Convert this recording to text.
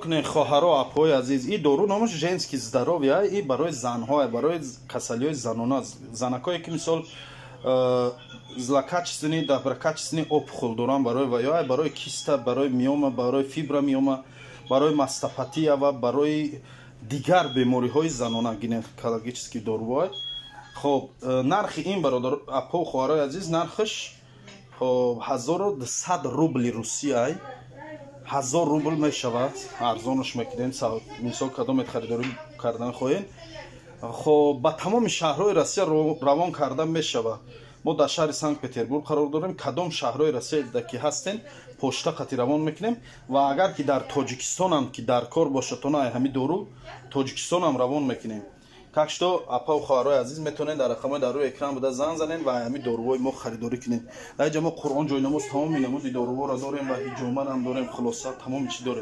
Кунед, хоҳаро, апои азиз, и дору номаш «Женский здоровье», и барои занҳо, барои касалиҳои занона, занакое ки, мисол, злокачественный, доброкачественный опухоль доранд, барои ваё, барои киста, барои миома, барои фибромиома, барои мастопатия ва барои дигар бемориҳои занона, гинекологический доруҳо. Хоб, нархи ин, бародар, апо, хоҳарои азиз, нархаш, хоб, 1200 рубли Русия, 1000 рубл мешавад. Арзонаш мекунем, мисол, кадомет харидорӣ кардан хоҳед. Хоб, ба тамоми шаҳрҳои Россия равон карда мешавад. Мо дар шаҳри Санкт Петербург қарор дорем. Кадом шаҳрҳои Россия ки ҳастен, почта қати равон мекунем ва агар ки дар Тоҷикистонам ки дар кор бошад, ай ҳами дору Тоҷикистонам равон мекунем. Так что, апау хоҳарои азиз, метавонед дар рақамҳои дар рӯи экран буда занг занед ва ҳами доруҳои мо харидорӣ кунед. Дар инҷа мо Қуръон, ҷойнамоз, тамоми намуди доруҳоро дорем ва ҳиҷомарам дорем. Хулоса, тамоми чӣ дорем.